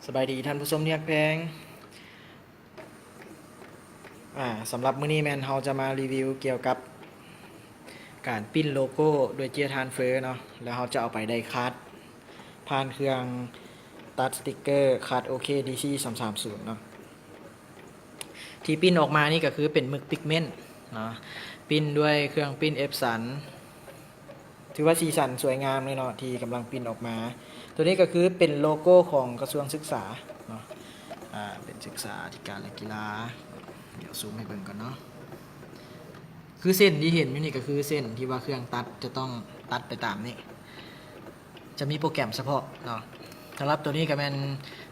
ສະບາຍດີທ່ານຜູ້ຊົມທີ່ຮັກແພງ. ອາ ສຳລັບມື້ນີ້ແມ່ນເຮົາຈະມາຣີວິວກ່ຽວກັບການປຣິ້ນໂລໂກ້ດ້ວຍເຈ້ຍທຣານເຟີເນາະ, ແລ້ວເຮົາຈະເອົາໄປໄດ້ຄັດຜ່ານເຄື່ອງຕັດສະຕິກເກີ ຄັດໂອເຄ ດີຊີ ສາມສາມສູນເນາະ. ທີ່ປຣິ້ນອອກມານີ້ກໍຄືເປັນໝຶກປິກເມັ້ນເນາະ, ປຣິ້ນດ້ວຍເຄື່ອງປຣິ້ນເອັບສັນ. ຖືວ່າສີສັນສວຍງາມເລີຍເນາະ ທີ່ກຳລັງປຣິ້ນອອກມາ. ໂຕນີ້ກໍຄືເປັນໂລໂກ້ຂອງກະຊວງສຶກສາເນາະ, ອາ ເປັນສຶກສາທິການ ແລະ ກິລາ. ດຽວຊູມໃຫ້ເບິ່ງກ່ອນເນາະ. ຄືເສັ້ນທີ່ເຫັນຢູ່ນີ້ກໍຄືເສັ້ນທີ່ວ່າເຄື່ອງຕັດຈະຕ້ອງຕັດໄປຕາມນີ້. ຈະມີໂປຣແກຣມສະເພາະເນາະ. ສຳລັບໂຕນີ້ກໍແມ່ນ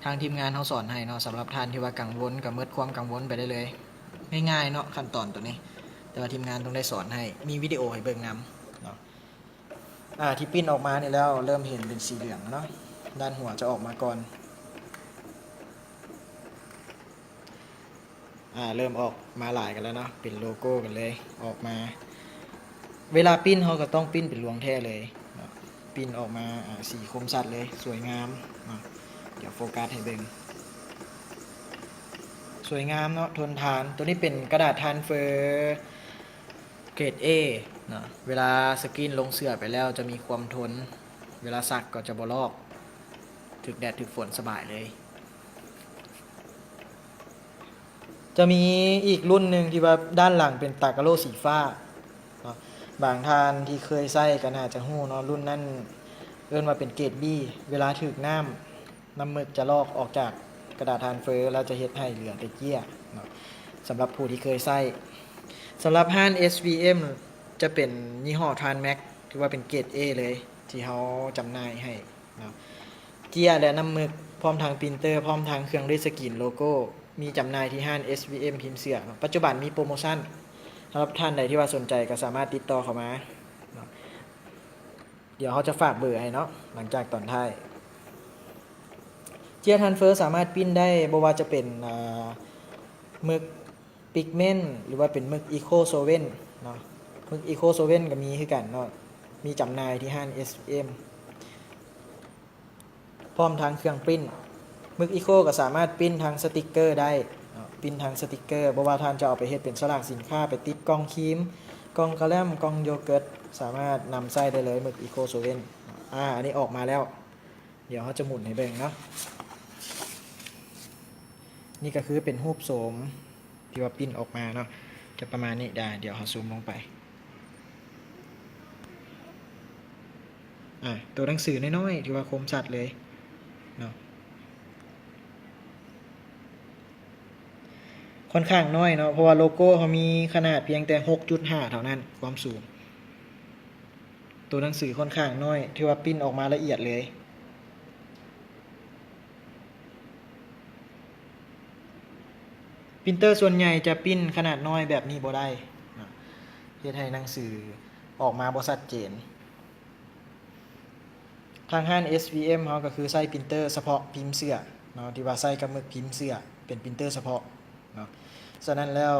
ທາງທີມງານເຮົາສອນໃຫ້ເນາະ, ສຳລັບທ່ານທີ່ວ່າກັງວົນກໍໝົດຄວາມກັງວົນໄປໄດ້ເລີຍ. ງ່າຍໆເນາະ ຂັ້ນຕອນໂຕນີ້, ແຕ່ວ່າທີມງານຕ້ອງໄດ້ສອນໃຫ້, ມີວິດີໂອໃຫ້ເບິ່ງນຳເນາະ. ອາ ທີ່ປຣິ້ນອອກມານີ້ແລ້ວ ເລີ່ມເຫັນເປັນສີເຫຼືອງແລ້ວເນາະ, ດ້ານຫົວຈະອອກມາກ່ອນ. ອາ ເລີ່ມອອກມາຫຼາຍກັນແລ້ວເນາະ, ເປັນໂລໂກ້ກັນເລີຍອອກມາ. ເວລາປຣິ້ນເຮົາກໍຕ້ອງປຣິ້ນເປັນລວງແທ້ເລີຍເນາະ, ປຣິ້ນອອກມາ ອາ ສີຄົມຊັດເລີຍ ສວຍງາມເນາະ. ດຽວໂຟກັສໃຫ້ເບິ່ງ ສວຍງາມເນາະ ທົນທານ. ໂຕນີ້ເປັນກະດາດທຣານເຟີ ເກຣດເອເນາະ, ເວລາສະກຣີນລົງເສື້ອໄປແລ້ວຈະມີຄວາມທົນ, ເວລາຊັກກໍຈະບໍ່ລອກ, ຖືກແດດຖືກຝົນສະບາຍເລີຍ. ຈະມີອີກລຸ້ນໜຶ່ງທີ່ວ່າດ້ານຫຼັງເປັນຕາກະໂຫຼສີຟ້າເນາະ, ບາງທ່ານທີ່ເຄີຍໃຊ້ກໍໜ້າຈະຮູ້ເນາະ, ລຸ້ນນັ້ນເອີ້ນວ່າເປັນເກຣດບີ. ເວລາຖືກນ້ຳ ນ້ຳໝຶກຈະລອກອອກຈາກກະດາດທຣານເຟີ ແລ້ວຈະເຮັດໃຫ້ເຫຼືອແຕ່ເຈ້ຍເນາະ, ສຳລັບຜູ້ທີ່ເຄີຍໃຊ້. ສຳລັບຮ້ານເອສວີເອັມ ຈະເປັນຍີ່ຫໍ້ທຣານແມັກ ຖືວ່າເປັນເກຣດເອເລີຍ ທີ່ເຮົາຈຳໜ່າຍໃຫ້ເນາະ. ເຈ້ຍ ແລະ ນ້ຳໝຶກ ພ້ອມທັງປຣິ້ນເຕີ ພ້ອມທັງເຄື່ອງລີດສະກຣີນໂລໂກ້ ມີຈຳໜ່າຍທີ່ຮ້ານເອສວີເອັມ ພິມເສື້ອເນາະ. ປັດຈຸບັນມີໂປຣໂມຊັນ, ສຳລັບທ່ານໃດທີ່ວ່າສົນໃຈກໍສາມາດຕິດຕໍ່ເຂົ້າມາເນາະ. ດຽວເຮົາຈະຝາກເບີໃຫ້ເນາະ ຫຼັງຈາກຕອນທ້າຍ. ເຈ້ຍທຣານເຟີສາມາດປຣິ້ນໄດ້ ບໍ່ວ່າຈະເປັນ ເອີ ໝຶກປິກເມັ້ນ ຫຼືວ່າເປັນໝຶກອີໂຄໂຊເວັນເນາະ, ໝຶກອີໂຄໂຊເວັນກໍມີຄືກັນເນາະ, ມີຈຳໜ່າຍທີ່ຮ້ານເອສວີເອັມ ພ້ອມທັງເຄື່ອງປຣິ້ນ. ໝຶກອີໂຄກໍສາມາດປຣິ້ນທັງສະຕິກເກີໄດ້ເນາະ, ປຣິ້ນທັງສະຕິກເກີ ບໍ່ວ່າທ່ານຈະເອົາໄປເຮັດເປັນສະຫຼາກສິນຄ້າ, ໄປຕິດກ່ອງຄຣີມ, ກ່ອງກະແລັມ, ກ່ອງໂຢເກີດ, ສາມາດນຳໃຊ້ໄດ້ເລີຍ ໝຶກອີໂຄໂຊເວັນ. ອາ ອັນນີ້ອອກມາແລ້ວ, ດຽວເຮົາຈະໝູນໃຫ້ເບິ່ງເນາະ. ນີ້ກໍຄືເປັນຮູບໂສມ ທີ່ວ່າປຣິ້ນອອກມາເນາະ ຈະປະມານນີ້. ດາ ດຽວເຮົາຊູມລົງໄປ ອາ ຕົວໜັງສືນ້ອຍໆ ຖືວ່າຄົມຊັດເລີຍເນາະ, ຄ່ອນຂ້າງນ້ອຍເນາະ ເພາະວ່າໂລໂກ້ເຮົາມີຂະໜາດພຽງແຕ່ຫົກຈຸດຫ້າເທົ່ານັ້ນ ຄວາມສູງ. ຕົວໜັງສືຄ່ອນຂ້າງນ້ອຍ ຖືວ່າປຣິ້ນອອກມາລະອຽດເລີຍ. ປຣິ້ນເຕີສ່ວນໃຫຍ່ຈະປຣິ້ນຂະໜາດນ້ອຍແບບນີ້ບໍ່ໄດ້ເນາະ, ເຮັດໃຫ້ໜັງສືອອກມາບໍ່ຊັດເຈນ. ທາງຮ້ານເອສວີເອັມເຮົາກໍຄືໃຊ້ປຣິ້ນເຕີສະເພາະພິມເສື້ອເນາະ, ທີ່ວ່າໃຊ້ກັບໝຶກພິມເສື້ອ ເປັນປຣິ້ນເຕີສະເພາະເນາະ. ສະນັ້ນແລ້ວ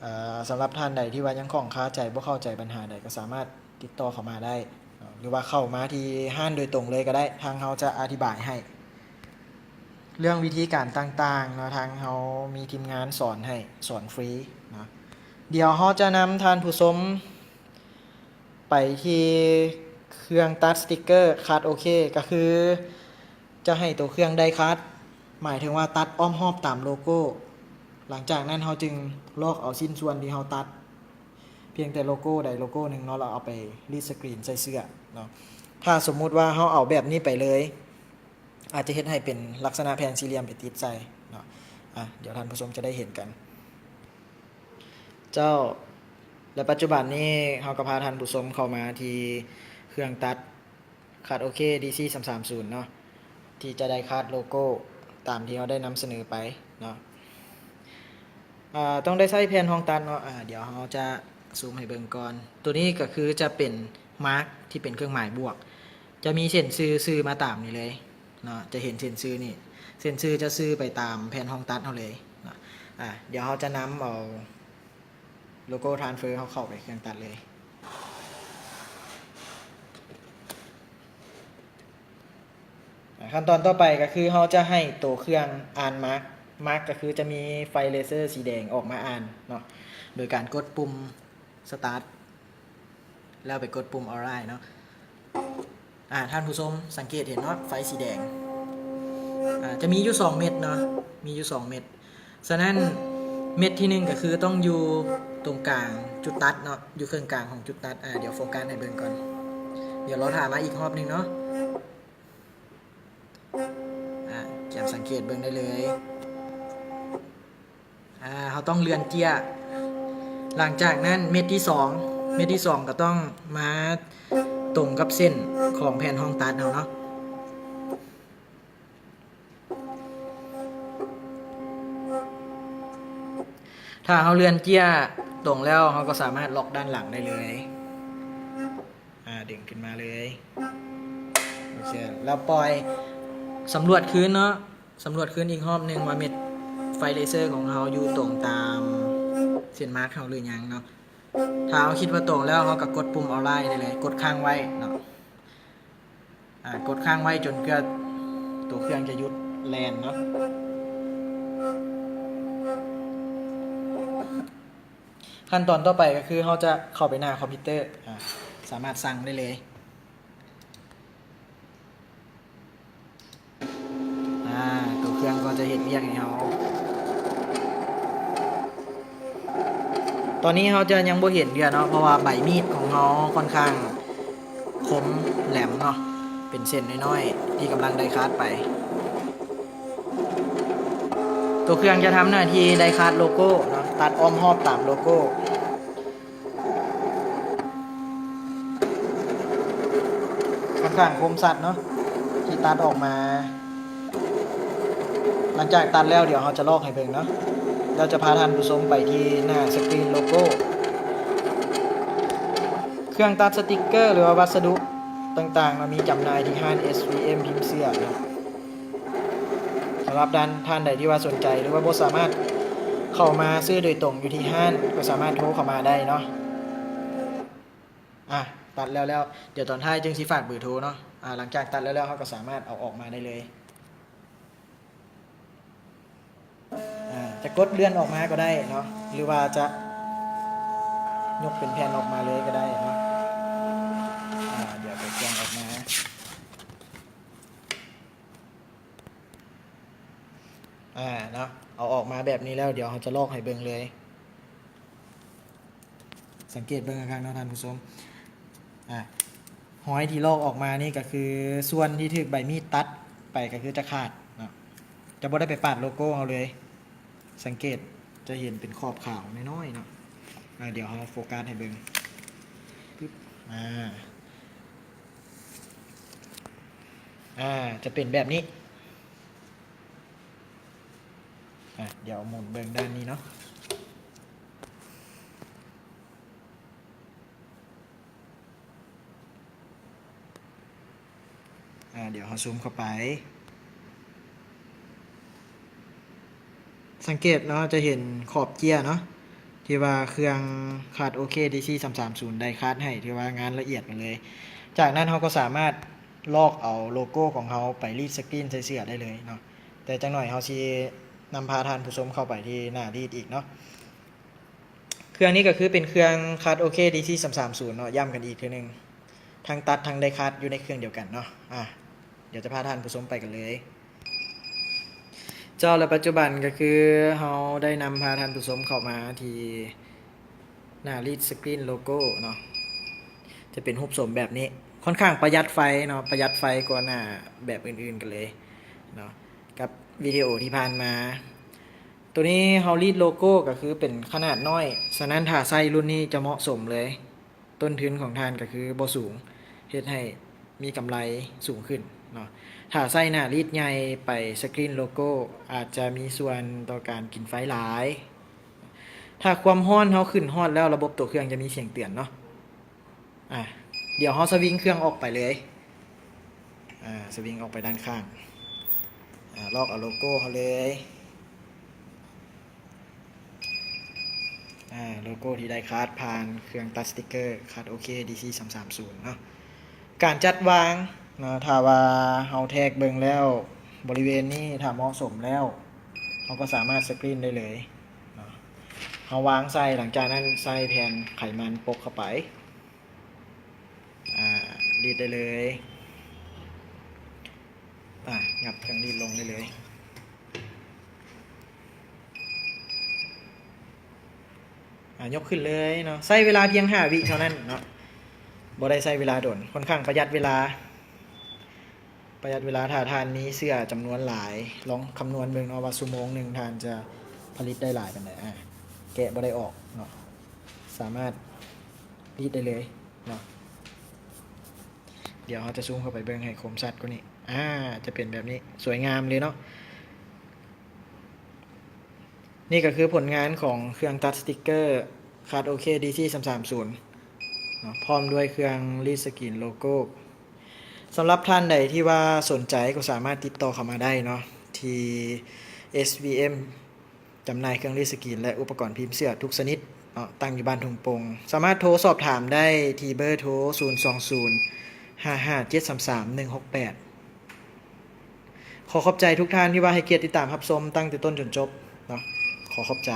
ເອີ ສຳລັບທ່ານໃດທີ່ວ່າຍັງຂ້ອງຄາໃຈ ບໍ່ເຂົ້າໃຈບັນຫາໃດ ກໍສາມາດ ຕິດຕໍ່ເຂົ້າມາໄດ້ເນາະ ຫຼືວ່າເຂົ້າມາທີ່ຮ້ານໂດຍຕົງເລີຍກໍໄດ້, ທາງເຮົາຈະອະທິບາຍໃຫ້ເລື່ອງວິທີການຕ່າງໆເນາະ, ທາງເຮົາມີທີມງານສອນໃຫ້ ສອນຟຣີເນາະ. ດຽວເຮົາຈະນຳທ່ານຜູ້ຊົມໄປທີ່ເຄື່ອງຕັດສະຕິກເກີ ຄັດໂອເຄ ກໍຄືຈະໃຫ້ຕົວເຄື່ອງໄດ້ຄັດ, ໝາຍເຖິງວ່າຕັດອ້ອມຮອບຕາມໂລໂກ້. ຫຼັງຈາກນັ້ນເຮົາຈຶ່ງລອກເອົາຊິ້ນສ່ວນທີ່ເຮົາຕັດ ພຽງແຕ່ໂລໂກ້ໃດໂລໂກ້ໜຶ່ງເນາະ, ແລ້ວເອົາໄປລີດສະກຣີນໃສ່ເສື້ອເນາະ. ຖ້າສົມມຸດວ່າເຮົາເອົາແບບນີ້ໄປເລີຍ ອາດຈະເຮັດໃຫ້ເປັນລັກສະນະແຜ່ນສີ່ຫຼ່ຽມໄປຕິດໃສ່ເນາະ. ອາ ດຽວທ່ານຜູ້ຊົມຈະໄດ້ເຫັນກັນ. ເຈົ້າ ແລະ ປັດຈຸບັນນີ້ເຮົາກໍພາທ່ານຜູ້ຊົມເຂົ້າມາທີ່ເຄື່ອງຕັດ ຄັດໂອເຄ ດີຊີ ສາມສາມສູນເນາະ ທີ່ຈະໄດ້ຄັດໂລໂກ້ຕາມທີ່ເຮົາໄດ້ນຳສະເໜີໄປເນາະ. ອາ ຕ້ອງໄດ້ໃຊ້ແຜ່ນຮອງຕັດເນາະ. ອາ ດຽວເຮົາຈະຊູມໃຫ້ເບິ່ງກ່ອນ. ໂຕນີ້ກໍຄືຈະເປັນມາກທີ່ເປັນເຄື່ອງໝາຍບວກ, ຈະມີເສັ້ນຊື່ ຊື່ມາຕາມນີ້ເລີຍເນາະ. ຈະເຫັນເສັ້ນຊື່ນີ້ ເສັ້ນຊື່ຈະຊື່ໄປຕາມແຜ່ນຮອງຕັດເຮົາເລີຍເນາະ. ອາ ດຽວເຮົາຈະນຳເອົາ ໂລໂກ້ທຣານເຟີເຮົາເຂົ້າໄປເຄື່ອງຕັດເລີຍ. ອ່າ ຂັ້ນຕອນຕໍ່ໄປກໍຄືເຮົາຈະໃຫ້ໂຕເຄື່ອງອ່ານມາກ ມາກກໍຄືຈະມີໄຟເລເຊີສີແດງອອກມາອ່ານເນາະ ໂດຍການກົດປຸ່ມສະຕາດ ແລ້ວໄປກົດປຸ່ມອໍໄລເນາະ. ອາ ທ່ານຜູ້ຊົມສັງເກດເຫັນເນາະ ໄຟສີແດງ ອາ ຈະມີຢູ່ສອງເມັດເນາະ ມີຢູ່ສອງເມັດ. ສະນັ້ນເມັດທີໜຶ່ງກໍຄືຕ້ອງຢູ່ຕົງກາງຈຸດຕັດເນາະ ຢູ່ເຄິ່ງກາງຂອງຈຸດຕັດ. ອາ ດຽວໂຟກັສໃຫ້ເບິ່ງກ່ອນ ດຽວລໍຖ້າມາອີກຮອບໜຶ່ງເນາະ. ອາ ກຽມສັງເກດເບິ່ງໄດ້ເລີຍ ອາ ເຮົາຕ້ອງເລື່ອນເຈ້ຍ. ຫຼັງຈາກນັ້ນເມັດທີສອງ ເມັດທີສອງກໍຕ້ອງມາຕົງກັບເສັ້ນຂອງແຜ່ນຮອງຕັດເຮົາເນາະ. ຖ້າເຮົາເລື່ອນເຈ້ຍຕົງແລ້ວ ເຮົາກໍສາມາດລັອກດ້ານຫຼັງໄດ້ເລີຍ. ອາ ດຶງຂຶ້ນມາເລີຍ ໂອເຄ ແລ້ວປ່ອຍ. ສຳຫຼວດຄືນເນາະ ສຳຫຼວດຄືນອີກຮອບໜຶ່ງວ່າເມັດໄຟເລເຊີຂອງເຮົາຢູ່ຕົງຕາມເສັ້ນມາກເຮົາຫຼືຍັງເນາະ. ຖ້າເຮົາຄິດວ່າຕົງແລ້ວ ເຮົາກໍກົດປຸ່ມອໍໄລໄດ້ເລີຍ ກົດຄ້າງໄວ້ເນາະ. ອາ ກົດຄ້າງໄວ້ຈົນກວ່າຕົວເຄື່ອງຈະຢຸດແລ່ນເນາະ. ຂັ້ນຕອນຕໍ່ໄປກໍຄືເຮົາຈະເຂົ້າໄປໜ້າຄອມພິວເຕີ ອາ ສາມາດສັ່ງໄດ້ເລີຍ. ອາ ຕົວເຄື່ອງກໍຈະເຮັດວຽກໃຫ້ເຮົາ. ຕອນນີ້ເຮົາຈະຍັງບໍ່ເຫັນເທື່ອເນາະ ເພາະວ່າໃບມີດຂອງເຮົາຂ້ອນຂ້າງຄົມແຫຼມເນາະ ເປັນເສັ້ນນ້ອຍໆ ທີ່ກຳລັງໄດ້ຄາດໄປ. ຕົວເຄື່ອງຈະທຳໜ້າທີ່ໄດ້ຄາດໂລໂກ້ເນາະ ຕັດອ້ອມຮອບຕາມໂລໂກ້. ຂ້ອນຂ້າງຄົມຊັດເນາະ ທີ່ຕັດອອກມາ. ຫຼັງຈາກຕັດແລ້ວ ດຽວເຮົາຈະລອກໃຫ້ເບິ່ງເນາະ ແລ້ວຈະພາທ່ານຜູ້ຊົມໄປທີ່ໜ້າສະກຣີນໂລໂກ້. ເຄື່ອງຕັດສະຕິກເກີ ຫຼືວ່າວັດສະດຸຕ່າງໆ ມາມີຈຳໜ່າຍທີ່ຮ້ານ ເອສວີເອັມ ພິມເສື້ອເນາະ. ສຳລັບທ່ານ ທ່ານໃດທີ່ວ່າສົນໃຈ ຫຼືວ່າບໍ່ສາມາດເຂົ້າມາຊື້ໂດຍຕົງຢູ່ທີ່ຮ້ານ ກໍສາມາດໂທເຂົ້າມາໄດ້ເນາະ. ອາ ຕັດແລ້ວໆ ດຽວຕອນທ້າຍຈຶ່ງຊິຝາກເບີໂທເນາະ. ອາ ຫຼັງຈາກຕັດແລ້ວໆ ເຮົາກໍສາມາດເອົາອອກມາໄດ້ເລີຍ. ອາ ຈະກົດເລື່ອນອອກມາກໍໄດ້ເນາະ ຫຼືວ່າຈະຍົກເປັນແຜ່ນອອກມາເລີຍກໍໄດ້ເນາະ. ອາ ດຽວໄປແກະອອກມາ. ອາ ເນາະ ເອົາອອກມາແບບນີ້ແລ້ວ ດຽວເຮົາຈະລອກໃຫ້ເບິ່ງເລີຍ. ສັງເກດເບິ່ງຄັກໆເນາະທ່ານຜູ້ຊົມ. ອາ ຮອຍທີ່ລອກອອກມານີ້ກໍຄືສ່ວນທີ່ຖືກໃບມີດຕັດໄປກໍຄືຈະຂາດເນາະ ຈະບໍ່ໄດ້ໄປປາດໂລໂກ້ເຮົາເລີຍ. ສັງເກດຈະເຫັນເປັນຂອບຂາວນ້ອຍໆເນາະ. ອາ ດຽວເຮົາໂຟກັສໃຫ້ເບິ່ງ ປຶບ ອາ ອາ ຈະເປັນແບບນີ້. ອາ ດຽວໝູນເບິ່ງດ້ານນີ້ເນາະ. ອາ ດຽວເຮົາຊູມເຂົ້າໄປ. ສັງເກດເນາະ ຈະເຫັນຂອບເຈ້ຍເນາະ ທີ່ວ່າເຄື່ອງຄາດໂອເຄ ດີຊີສາມສາມສູນ ໄດ້ຄາດໃຫ້ ຖືວ່າງານລະອຽດໄປເລີຍ. ຈາກນັ້ນເຮົາກໍສາມາດລອກເອົາໂລໂກ້ຂອງເຮົາໄປລີດສະກຣີນໃສ່ເສື້ອໄດ້ເລີຍເນາະ. ແຕ່ຈັກໜ້ອຍເຮົາຊິນຳພາທ່ານຜູ້ຊົມເຂົ້າໄປທີ່ໜ້າລີດອີກເນາະ. ເຄື່ອງນີ້ກໍຄືເປັນເຄື່ອງຄາດໂອເຄ ດີຊີສາມສາມສູນເນາະ ຢ້ຳກັນອີກເທື່ອໜຶ່ງ ທັງຕັດທັງໄດ້ຄາດຢູ່ໃນເຄື່ອງດຽວກັນເນາະ. ອາ ດຽວຈະພາທ່ານຜູ້ຊົມໄປກັນເລີຍ. ເຈົ້າ ແລະ ປັດຈຸບັນກໍຄືເຮົາໄດ້ນຳພາທ່ານຜູ້ຊົມເຂົ້າມາທີ່ໜ້າລີດສະກຣີນໂລໂກ້ເນາະ ຈະເປັນຮູບສົມແບບນີ້ ຂ້ອນຂ້າງປະຢັດໄຟເນາະ ປະຢັດໄຟກວ່າໜ້າແບບອື່ນໆກັນເລີຍເນາະ ກັບວິດີໂອທີ່ຜ່ານມາ. ໂຕນີ້ເຮົາລີດໂລໂກ້ກໍຄືເປັນຂະໜາດນ້ອຍ ສະນັ້ນຖ້າໃຊ້ລຸ້ນນີ້ຈະເໝາະສົມເລີຍ. ຕົ້ນທຶນຂອງທ່ານກໍຄືບໍ່ສູງ ເຮັດໃຫ້ມີກຳໄລສູງຂຶ້ນເນາະ. ຖ້າໃຊ້ໜ້າລີດໃຫຍ່ໄປສະກຣີນໂລໂກ້ ອາດຈະມີສ່ວນຕໍ່ການກິນໄຟຫຼາຍ. ຖ້າຄວາມຮ້ອນເຮົາຂຶ້ນຮອດແລ້ວ ລະບົບຕົວເຄື່ອງຈະມີສຽງເຕືອນເນາະ. ອາ ດຽວເຮົາສະວິງເຄື່ອງອອກໄປເລີຍ. ອາ ສະວິງອອກໄປດ້ານຂ້າງ. ອາ ລອກເອົາໂລໂກ້ເຮົາເລີຍ. ອາ ໂລໂກ້ທີ່ໄດ້ຄາດຜ່ານເຄື່ອງຕັດສະຕິກເກີ ຄາດໂອເຄ ດີຊີສາມສາມສູນເນາະ. ການຈັດວາງ ເນາະ ຖ້າວ່າເຮົາແທກເບິ່ງແລ້ວ ບໍລິເວນນີ້ຖ້າເໝາະສົມແລ້ວ ເຮົາກໍສາມາດສະກຣີນໄດ້ເລີຍເນາະ. ເຮົາວາງໃສ່ ຫຼັງຈາກນັ້ນໃສ່ແຜ່ນໄຂມັນປົກເຂົ້າໄປ ອາ ລີດໄດ້ເລີຍ. ອາ ຫຍັບເຄື່ອງລີດລົງໄດ້ເລີຍ. ອາ ຍົກຂຶ້ນເລີຍເນາະ. ໃຊ້ເວລາພຽງຫ້າວິເທົ່ານັ້ນເນາະ ບໍ່ໄດ້ໃຊ້ເວລາດົນ ຄ່ອນຂ້າງປະຢັດເວລາ ປະຢັດເວລາ. ຖ້າທ່ານມີເສື້ອຈຳນວນຫຼາຍ ລອງຄຳນວນເບິ່ງເນາະວ່າຊົ່ວໂມງໜຶ່ງທ່ານຈະຜະລິດໄດ້ຫຼາຍປານໃດ. ອາ ແກະບໍ່ໄດ້ອອກເນາະ ສາມາດລີດໄດ້ເລີຍເນາະ. ດຽວເຮົາຈະຊູມເຂົ້າໄປເບິ່ງໃຫ້ຄົມຊັດກວ່ານີ້. ອາ ຈະເປັນແບບນີ້ ສວຍງາມເລີຍເນາະ. ນີ້ກໍຄືຜົນງານຂອງເຄື່ອງຕັດສະຕິກເກີ ຄັດໂອເຄ ດີຊີສາມສາມສູນເນາະ ພ້ອມດ້ວຍເຄື່ອງລີດສະກຣີນໂລໂກ້. ສຳລັບທ່ານໃດທີ່ວ່າສົນໃຈກໍສາມາດຕິດຕໍ່ເຂົ້າມາໄດ້ເນາະ ທີ່ ເອສວີເອັມ ຈຳໜ່າຍເຄື່ອງລີດສະກຣີນ ແລະ ອຸປະກອນພິມເສື້ອທຸກຊະນິດເນາະ ຕັ້ງຢູ່ບ້ານທົ່ງໂປ່ງ. ສາມາດໂທສອບຖາມໄດ້ທີ່ເບີໂທ ສູນສອງສູນ ຫ້າຫ້າເຈັດສາມສາມ ໜຶ່ງຫົກແປດ. ຂໍຂອບໃຈທຸກທ່ານທີ່ວ່າໃຫ້ກຽດຕິດຕາມຮັບຊົມຕັ້ງແຕ່ຕົ້ນຈົນຈົບເນາະ. ຂໍຂອບໃຈ.